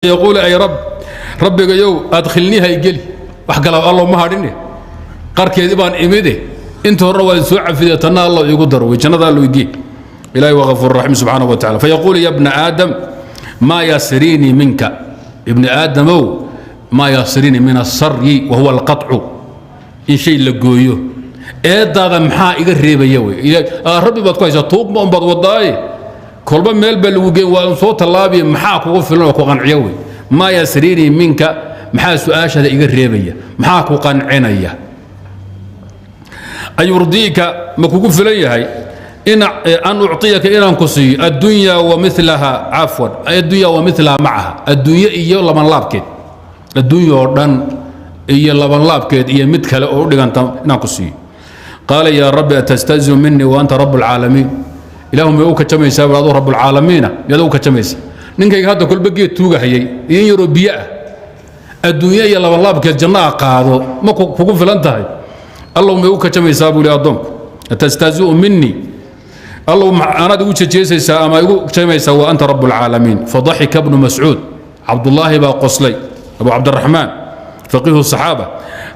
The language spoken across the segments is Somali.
Yaquul ay rab, rabbigayow, adkhilnii, haygeli wax kale allo ma hadhine, qarkeedii baan imide, inta horena waa soo cafide, tanna allo iigu daro wey, jannada allo igee. Ilahi waa ghafuur raxiim subxaanahu wa tacala. Fayaquulu ya bna aadam, maa yasriinii minka, ibni aadamow, maa yasriinii min asaryi wa huwa alqaطcu, in shay la gooyo, eedaada maxaa iga reebaya wey? Rabbi baad ku haysaa, tuugma un baad wadaaye, kolba meel baa lagu geen, waa soo tallaabiya, maxaa kugu filan oo ku qanciya wey? Maa yasriinii minka, maxaa su-aashaada iga reebaya, maxaa ku qancinaya? Ayurdiika, ma kugu filan yahay an ucطiyaka, inaan ku siiyo addunya wa milaha, cafwan, addunya wa milaha macaha, adduunye iyo labanlaabkeed, adduunya oo dhan iyo labanlaabkeed iyo mid kale oo u dhiganta inaan ku siiyo? Qaala yaa rabbi, atastahziu minii wa anta rabb اlcaalamiin? Ilaahu, may u kajamaysaa bal aduu rabbulcaalamiina, miyaad u kajamaysa ninkayga hadda kolba geed tuugahayay iyo in yaroo biyo ah? Adduunye iyo labanlaabkeed jannaa qaado, ma kugu filan tahay? Allow, may u kajamaysaa buu li addoonku. Atastahziu minii, allow, anaad igu jejeesaysaa ama igu jamaysaa, wa anta rabb اlcaalamiin? Fadaxika bnu mascuud, cabdullaahi baa qoslay, abu cabdiraxmaan faqiihu الصaxaaba,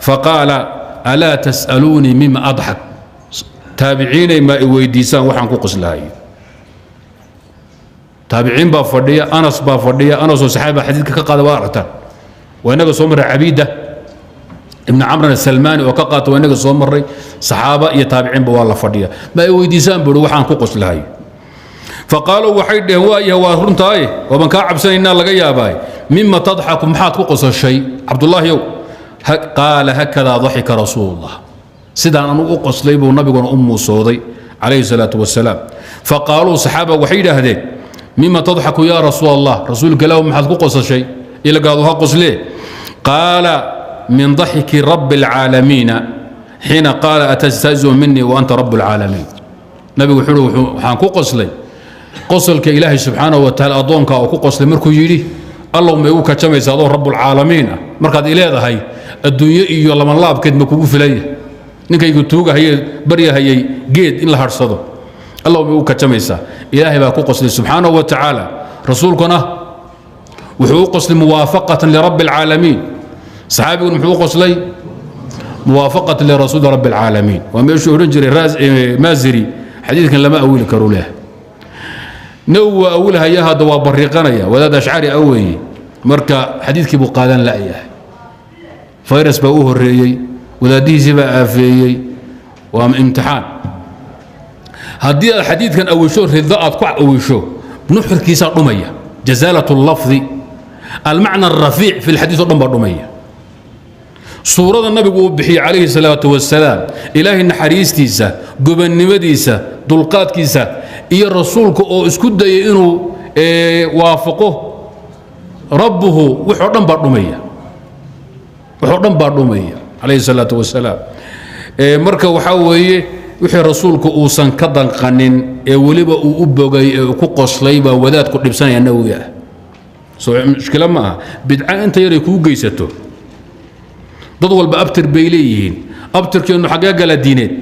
faqaala: alaa tas'aluunii mima adxak? Taabiciinay, maa i weydiisaan waxaan ku qoslahayo? Taabiciin baa fadhiya, Anas baa fadhiya, Anasoo saxaabi baa xadiidka ka qaada. Waa aragtaan, waa inaga soo marray Cabiida ibn Camran Asalmaani oo ka qaata, waa inaga soo marray. Saxaaba iyo taabiciinba waa la fadhiya. Ma i weydiisaan buuri waxaan ku qoslahayo? Faqaaluu, waxay dheheen: waayah, waa runtaaye, waaban kaa cabsanaynaa laga yaabaaye, mima tadxaku, maxaad ku qosashay, Cabdullaahiyow? Qaala: hakadaa daxika rasuulullah, sidaan anugu u qoslay buu nabiguna u muusooday calayhi salaatu wasalaam. Faqaaluu, saxaaba waxay yidhaahdeen: mima tadxaku yaa rasuul Allah? Rasuulka ilah, maxaad ku qosashay? Ilagaadu ha qoslee. Qaala: min daxiki rabbi alcaalamiina xiina qaala atastahziu minii wa anta rabb alcaalamiin. Nabigu wuxuu uhi: waxaan ku qoslay qosolka Ilaahay subxaanahu wa tacaala addoonka oo ku qoslay markuu yidhi: allow, ma igu kajamaysa adoo rabbulcaalamiin ah markaad ileedahay adduunyo iyo labanlaabkeed ma kugu filan yahay, ninkaygu tuugahayee baryahayay geed in la hadhsado, allow, ma igu kajamaysaa? Ilaahay baa ku qoslay subxaanahu wa tacaala. Rasuulkuna wuxuu u qoslay muwaafaqatan lirabbi alcaalamiin, saxaabiguna muxuu u qoslay muwaafaqatan lirasuuli rabbi alcaalamiin. Waa meeshuu odhan jiray Maaziri: xadiidkan lama awili karo leh. Nawowi waa awilhaya, hadda waa bariiqanaya, wadaad Ashcari a weeye. Marka xadiidkii buu qaadan la'yahay, fayrus baa u horreeyey, wadaaddihiisii baa aafeeyey. Waa imtixaan. Haddii aad xadiidkan awisho, rido aad ku awisho, nuxurkiisaa dhumaya, jazaalat اlafdi, almacna arafiic fi lxadiis o dhan baa dhumaya. Suurada nabigu uu bixiyey calayhi salaatu wasalaam, Ilaahay naxariistiisa, gobannimadiisa, dulqaadkiisa iyo rasuulka oo isku dayay inuu waafaqo rabbuhu, wuxoo dhan baa dhumaya, wuxoo dhan baa dhumaya calayhi salaatu wasalaam. Marka waxaa weeye, wixii rasuulku uusan ka danqanin ee weliba uu u bogay ee uu ku qoslay baa wadaadku dhibsanaya Nawiga ah. Soo mushkilo ma aha? Bidca inta yaray kuu geysato, dad walba abtir bay leeyihiin. Abtirkeennu xaggee gala diineed?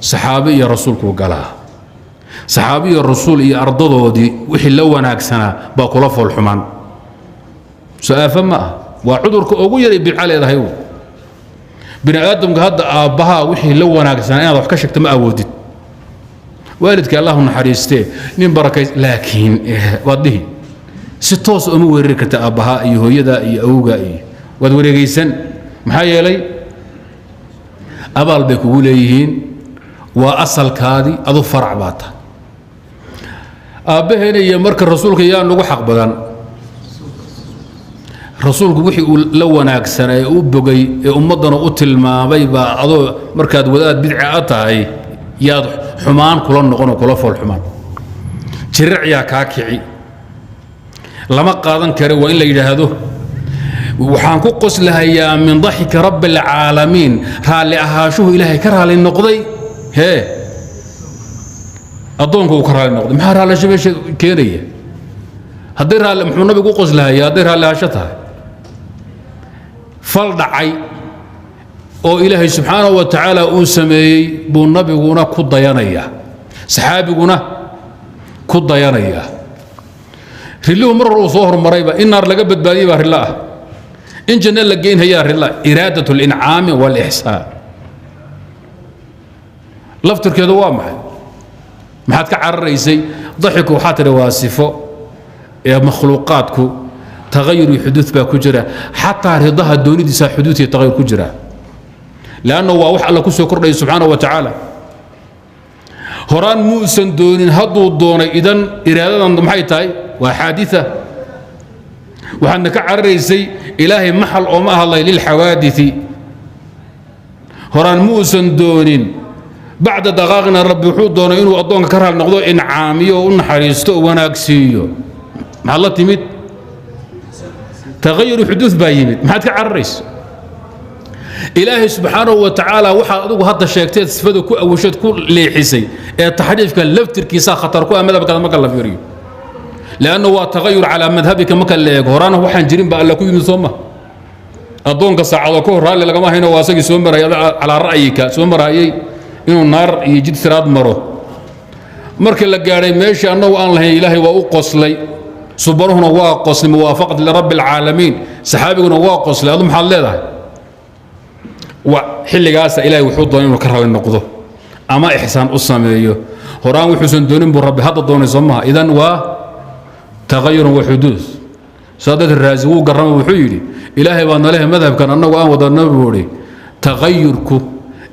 Saxaabe iyo rasuulkuu galaa. Saxaabe iyo rasuul iyo ardadoodii wixii la wanaagsanaa baa kula foolxumaan. Soo aafo ma ah? Waa cudurka ugu yaray bidca leedahay. Bini aadamka hadda aabbahaa wixii la wanaagsanaa inaad wax ka sheegto ma awoodid. Waalidka Allahu naxariistee, nin barakays, laakiin waad dhihi, si toos uma weerari karta aabbahaa iyo hooyada iyo awowga iyo waad wareegaysan. Maxaa yeelay abaal bay kugu leeyihiin, waa asalkaadii, adu farac baa tahay. Aabbaheena iyo marka rasuulka yaa nugu xaq badan? Rasuulku wixii uu la wanaagsanaa ee u bogay ee ummaddana u tilmaamay baa adoo markaad wadaad bidci a tahay yaad xumaan kula noqon oo kula fool xumaan, jiricyaa kaa kici, lama qaadan kare. Waa in la yidhaahdo: waxaan ku qoslahayaa min daxiki rabbi alcaalamiin, raalli ahaashuhu Ilaahay ka raalli noqday, hee addoonku uu ka raalli noqday. Maxaa raallisho meesha keenaya? Hadday raalli, muxuu nabigu u qoslahayaa hadday raalli ahaansho tahay? Fal dhacay oo Ilaahay subxaanahu wa tacaala uu sameeyey buu nabiguna ku dayanayaa, saxaabiguna ku dayanayaa. Rilluhu mar hore uu soo hormarayba, in naar laga badbaadiyey baa rilla ah, in janno la geynhayaa rilla. Iraadat alincaami waalixsaan laftirkeedu waa maxay? Maxaad ka cararaysay? Daxiku waxaa tidhi waa sifo ee makhluuqaadku tagayur iyo xuduud baa ku jira. Xataa ridaha doonidiisa xuduud iyo tagayur ku jira, leanna waa wax Alla ku soo kordhaya subxaanahu wa tacaala. Horaan muusan doonin, hadduu doonay. Idan iraadadan maxay tahay? Waa xaaditha. Waxaadna ka cararaysay Ilaahay maxal ooma hadlay lilxawaadii. Horaan muusan doonin, bacda daqaaqina Rabbi wuxuu doonay inuu addoonka ka raal noqdo, incaamiyo oo u naxariisto oo wanaagsiiyo. Maxaad la timid? Tagayur xuduud baa yimid. Maxaad ka cararaysa? Ilaahay subxaanahu wa tacaala waxaad adigu hadda sheegteed sifada ku awasheed ku leexisay ee taxriifka laftirkiisaa khatar ku ah madhabkaada marka la fiiriyo, leanna waa tagayur calaa madhabika marka la eego. Horaana waxaan jirin ba Alla ku yimid, soo ma? Addoonka saacado ka hor raalli lagama hayno, waa asagii soo marayay calaa ra'yika, soo marayay inuu naar iyo jid siraad maro. Markii la gaadhay meeshii annagu aan lahayn, Ilaahay waa u qoslay, subaruhuna waa qoslay, muwaafaqat lirabbi alcaalamiin, saxaabiguna waa qoslay. Adu maxaad leedahay? Xilligaasa Ilahay wuxuu doonay inuu ka raali noqdo ama ixsaan u sameeyo. Horaan wuxuusan doonin buu Rabbi hadda doonay, soo maha? Idan waa tagayurun wa xuduud. Saa darteed Raasi wuu garrama, wuxuu yidhi Ilaahay baa nalehe madhabkan annagu aan wadana buu idhi tagayurku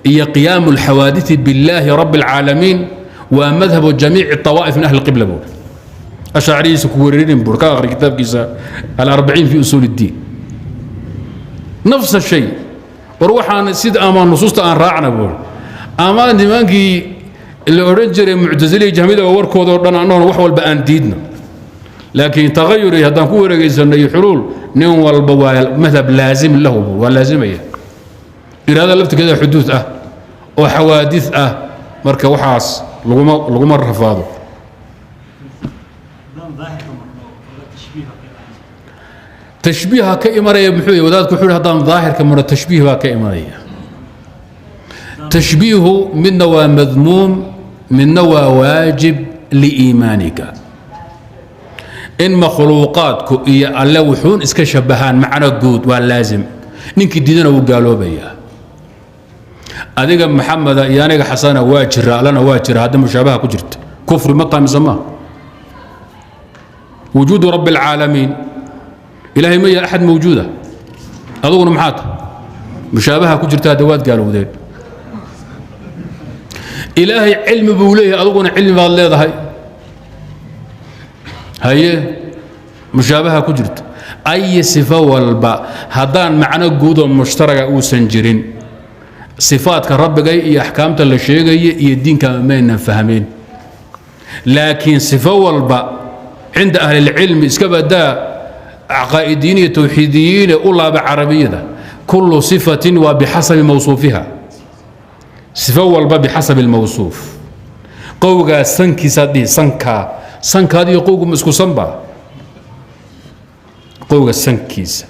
iyo qiyaamu alxawaadisi billaahi rabbi alcaalamiin waa madhabu jamiici tawaa'if min ahli qibla buuri. Ashaacirihiisa ku wereerin buur, ka akhri kitaabkiisa alarbaciin fi usuul iddiin. Nafsa shay war waxaan sida ama nusuusta aan raacna buuri, ama nimankii la odhan jiray muctasiliya jahmida warkoodoo dhan annaguna wax walba aan diidno. Laakiin tagayur iyo haddaan ku wareegaysanno iyo xuluul, nin walba waa madhab laazim lahu buur, waa laazimaya. Iraada laftirkeeda xuduud ah oo xawaadis ah, marka waxaas laguma rafaado. Tashbiiha ka imanaya muxuu yahay? Wadaadku wuxuu haddaan daahirka maro tashbiih baa ka imanaya. Tashbiihu midna waa madmuum, midna waa waajib liiimaanika. In makhluuqaadku iyo Alle wuxuun iska shabahaan macno guud waa laazim, ninkii diidana wuu gaaloobayaa. Adiga Maxameda iyo aniga Xasana waa jira, Allana waa jira. Hadda mushaabaha ku jirta kufri ma tahay mise ma? Wujuudu rabbi alcaalamiin, Ilaahay ma yahay axad mawjuuda? Aduguna maxaa tahay? Mushaabaha ku jirta, hadda waad gaalowdeen. Ilaahay cilmi buu leeyahay, aduguna cilmi baad leedahay. Haye, mushaabaha ku jirta. Ay sifo walba haddaan macno guudoo mushtaraga uusan jirin, sifaadka Rabbigay iyo axkaamta la sheegaya iyo diinka maynan fahmeen. Laakiin sifo walba cinda ahlilcilmi, iska badaa caqaa'idiyiin iyo tawxiidiyiine, u laaba carabiyada, kullu sifatin waa bixasabi mawsuufiha, sifo walba bixasabi almawsuuf. Qowgaa sankiisaad dhihi, sankaa sankaad iyo qowgu ma isku sanba? Qowga sankiisa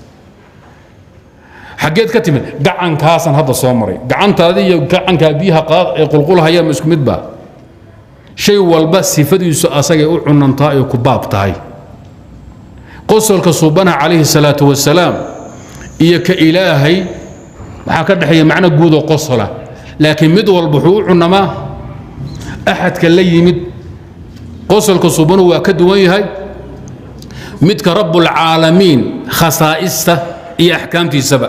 xaggeed ka timid? Gacankaasaan hadda soo maray. Gacantaadi iyo gacankaa biyaha qaad ee qulqulhaya ma isku mid ba? Shay walba sifadiisu asagay u cunantaa ay ku baab tahay. Qosolka suubanaha calayhi salaatu wasalaam iyo ka Ilaahay waxaa ka dhexeeya macno guud oo qosola, laakiin mid walba wuxuu u cunamaa axadka la yimid. Qosolka suubanuhu waa ka duwan yahay midka rabbulcaalamiin khasaa'ista iyo axkaamtiisaba,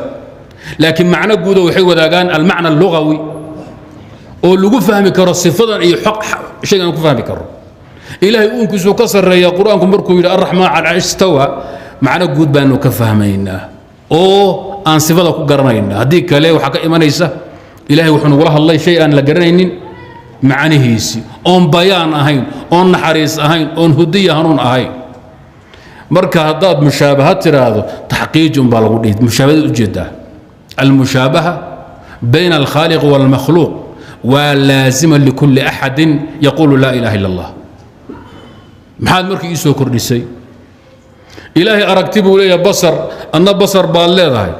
laakiin macno guudo waxay wadaagaan almacna allugawi oo lagu fahmi karo sifadan iyo shaygan ku fahmi karo. Ilaahay uunkiisuu ka sarreeya, Qur-aanku markuu yidhi arraxmaan cala carshi istawa, macno guud baanu ka fahmaynaa oo aan sifada ku garanaynaa. Haddii kale waxaa ka imanaysa Ilaahay wuxuu nagula hadlay shay aan la garanaynin macnihiisii, oon bayaan ahayn, oon naxariis ahayn, oon hudiya hanuun ahayn. Marka haddaad mushaabaha tiraahdo, taxqiij unbaa lagu dhihi mushaabahada ujeedaa. Almushaabaha bayna alkhaaliq waalmakhluuq waa laazima likulli axadin yaquulu laa ilaha illa Allah. Maxaad markii ii soo kordhisay? Ilaahay aragti buu leeyahay, basar, adna basar baad leedahay.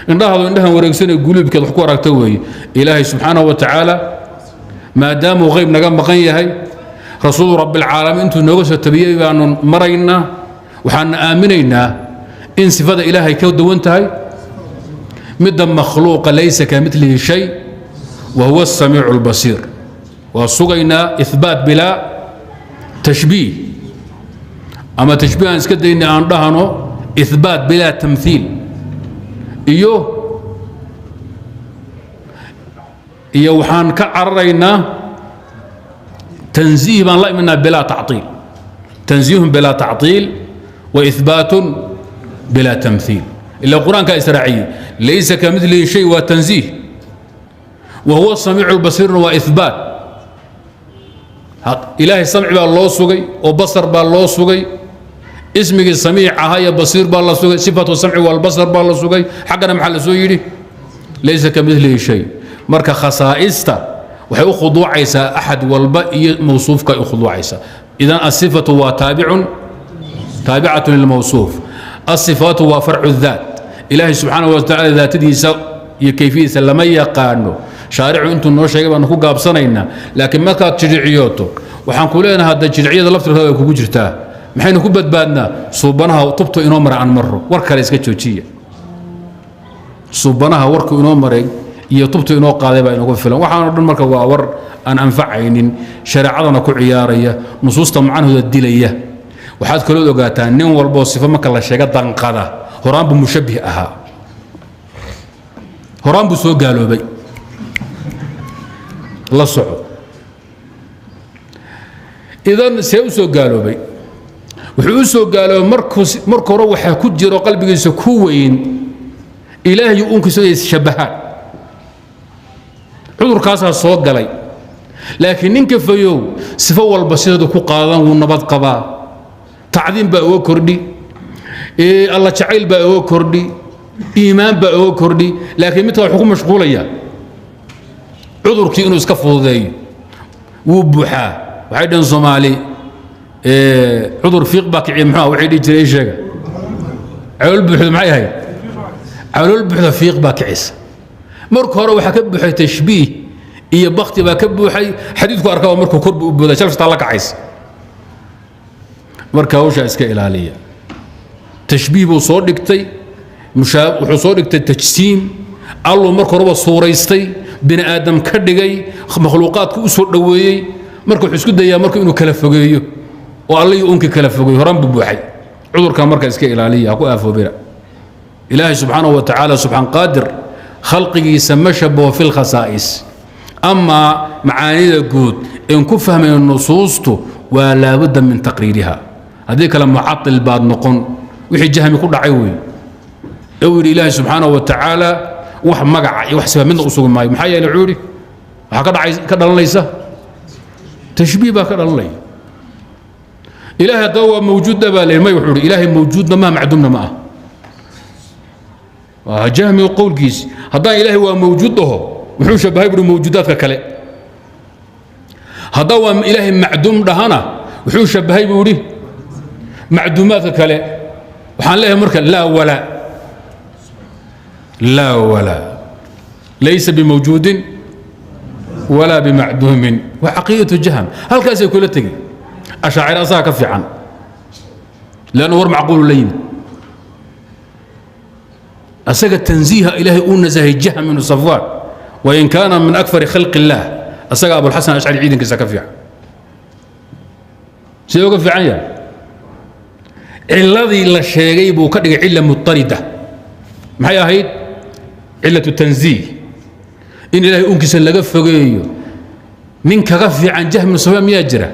Indhahadu indhahan wareegsanee guluubkeed wax ku aragta weeye. Ilaahay subxaanahu wa tacaala maadaamuu qayb naga maqan yahay, rasuulu rabbilcaalamiin intuu nooga soo tabiyey baanu maraynaa. Waxaana aaminaynaa in sifada Ilaahay ka duwan tahay midda makhluuqa. Laysa kamilihi shay wa huwa asamiicu albasiir. Waa sugaynaa ihbaat bilaa tashbiih, ama tashbiih aan iska dayna, aan dhahano ihbaat bilaa tamhiil. Iyo waxaan ka cararaynaa tanziih baan la imanaa bilaa tacطiil, tanziihun bilaa tacطiil wa ihbaatun bilaa tamhiil. Ila Qur-aankaa israaciyey: laysa kamilihi shay waa tanziih, wa huwa samiicu lbasiirna waa ihbaat. Ilaahay samci baa loo sugay oo basar baa loo sugay. Ismigii samiic ahaa iyo basiir baa la sugay, sifatu samci walbasar baa la sugay. Xaggana maxaa la soo yidhi? Laysa kamilihi shay. Marka khasaa'ista waxay u khuduucaysaa axad walba iyo mawsuufka ay u khuduucaysaa. Idan asifatu waa taabicun, taabicatun lilmawsuuf. Asifaatu waa farcu daat. Ilaahay subxaanahu wa tacaala daatadiisa iyo kayfiyadiisa lama yaqaano, shaaricu intuu noo sheegay baanu ku gaabsanaynaa. Laakiin markaad jidhiciyooto, waxaan ku leenahay hadda jidhiciyada laftirkeeda way kugu jirtaa. Maxaynu ku badbaadnaa? Suubanaha tubtu inoo mara aan marro, war kale iska joojiya. Suubanaha warku inoo maray iyo tubtu inoo qaaday baa inoogu filan. Waxaanoo dhan marka waa war aan anfacaynin, shareecadana ku ciyaaraya, nusuusta macnahooda dilaya. Waxaad kaloo ogaataa nin walboo sifo marka la sheega danqada, horaan buu mushabbih ahaa, horaan buu soo gaaloobay. La soco. Idan see u soo gaaloobay? Wuxuu u soo gaaloobay markuu marka hore waxaa ku jiro qalbigiisa ku weyn Ilaahay uunkiisa inay isshabbahaan. Cudurkaasaa soo galay. Laakiin ninka fayow sifo walba sideedu ku qaadan, wuu nabad qabaa, tacdiim baa uga kordhi, Alla jacayl baa uga kordhi, iimaan baa uga kordhi. Laakiin midka wuxuu ku mashquulayaa cudurkii inuu iska fududeeyo, wuu buuxaa. Waxay dhaheen Soomaali cudur fiiq baa kiciya. Muxuu waxay dhihi jiray? Sheega. Calool buuxda maxay ahayd? Calool buuxda fiiq baa kicisa. Marka hore waxaa ka buuxay tashbiih iyo bakti baa ka buuxay. Xadiidku arkaba markuu korbu u booda, shalftaa la kacaysa. Marka hawshaa iska ilaaliya. Tashbiih buu soo dhigtay, wuxuu soo dhigtay tajsiim. Alluu marka horeba suuraystay, bini aadam ka dhigay, makhluuqaadku u soo dhoweeyey. Marka wuxuu isku dayaa marka inuu kala fogeeyo oo alla iyo unkii kala fogeeyo. Horaan buu buuxay cudurka. Marka iska ilaaliya, ha ku aafoobina. Ilaahay subxaanahu wa tacaala, subxaan qaadir, khalqigiisa ma shabaho fi lkhasaa'is. Amaa macaanida guud een ku fahmayn nusuustu waa laabudda min taqriiriha, haddii kale mucatil baad noqon. Wixii Jahmi ku dhacay wey ee uu yidhi Ilaahay subxaanahu wa tacaala wax magaca iyo wax sifa midna u sugi maayo. Maxaa yeelay, wuxuu yidhi waxaa ka dhacay, ka dhalanaysa tashbiih baa ka dhalanaya. Ilaahay haddaba waa mawjuudda baa leeyahy. May, wuxuu yidhi Ilaahay mawjuudna maha, macduumna ma ah. Waa Jahmi qowlkiisi. Haddaan Ilaahay waa mawjuud dhaho, wuxuu shabahay buuri mawjuudaadka kale. Haddaan waa Ilaahay macduum dhahana, wuxuu shabahay buu yidhi macduumaadka kale. Waxaan leeyahay marka laa walaa, laa walaa, laysa bimawjuudin walaa bimacduumin. Waa caqiidatu Jahm, halkaasay kula tegi. Ashaacir asaga ka fiican, leannu war macquulu la yimid. Asaga tanziiha Ilaahay uu nasahay Jahm ibnu Safwaan, wain kaana min akfari khalqi illaah, asaga Abulxasan Ashcari ciidankiisa ka fiican. Sidee uga fiican yahay? Ciladii la sheegay buu ka dhigay cila mutarida. Maxay ahayd? Cilatu tanziih, in Ilaahay unkiisa laga fogeeyo. Nin kaga fiican Jahm ibnu Safwaan miyaa jira?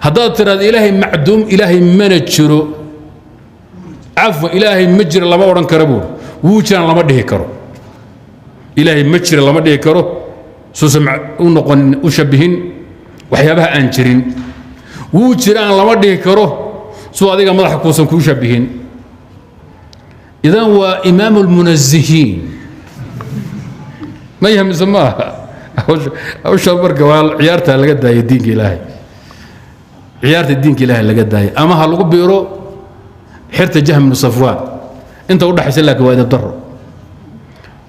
Haddaad tiraahdo Ilaahay macduum, Ilaahay mana jiro, cafwan, Ilaahay ma jiro lama odhan karo buur, wuu jiraan lama dhihi karo. Ilaahay ma jiro lama dhihi karo, suusan u noqonin u shabihin waxyaabaha aan jirin. Wuu jiraan lama dhihi karo, suu adiga madaxa kuusan kuu shabihin. Idan waa imaamu lmunazihiin, ma yahay mise ma aha? Hawsha marka waa ciyaarta laga daayay diinka Ilaahay, ciyaarta diinka Ilaahay laga daayay, ama ha lagu biiro xirta Jahm ibnu Safwaan inta u dhaxaysa. Laakiin waa idab daro.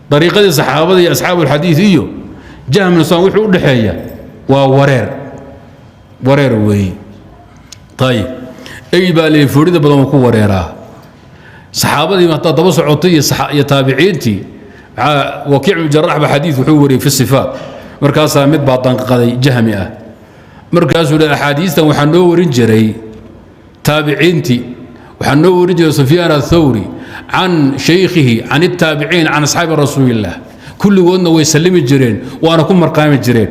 Dariiqadii saxaabada iyo asxaabu alxadiid iyo Jahm ibnu Safwaan wuxuu u dhexeeya waa wareer, wareer weeye. Ayib. Ey baa leeyahy foorida badan wuu ku wareeraa. Saxaabadii hataa daba socotay iyo taabiciintii, maxaa Wakiic ibnu Jarax ba xadiid wuxuu wariyey fi sifaat, markaasaa mid baa danqaday jahmi ah, markaasuu yidhi axaadiistan waxaa noo warin jiray taabiciintii, waxaa noo warin jiray Sufyaan Athawri can shaykhihi can الtaabiciin can asxaabi rasuuliillah, kulligoodna way sallimi jireen waana ku marqaami jireen.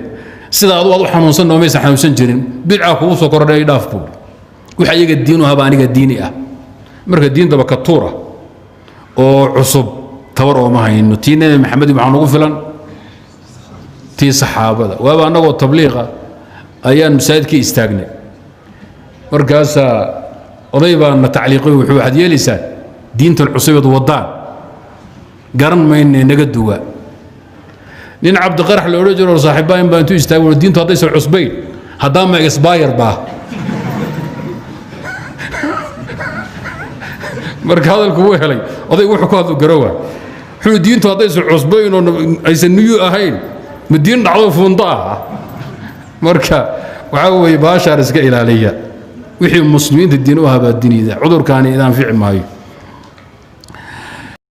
Sida adu aad u xanuunsan noomaysan xanuunsan jirin, bidca kugu soo kordhay, dhaaf buur. Wix ayaga diinu ahaba aniga diini ah. Marka diintaba ka tuura oo cusub tabar ooma hayno. Tii Nebi Maxamed waxaa nagu filan tii saxaabada. Waaba annagoo tabliiqa ayaan masaajidkii istaagnay, markaasaa oday baa na tacliiqay, wuxuu waxaad yeelaysaan diintan cusubeed waddaan garan mayne, naga duwa. Nin Cabdiqarax la odhan jiro saaxiibbaa in baa intuu istaagay, diintu haddaysan cusbayn haddaama exbayar baa. Marka hadalku wuu helay odaygu, wuxuu ku hadlu garowa, wuxuu diintu haddaysan cusbayn oo aysan niyu ahayn, ma diin dhacdo fuunto ah? Marka waxaa weeye baashaan iska ilaaliya, wixii muslimiinta diin u ahaa baa diinida, cudurkaani idaan fici maayo.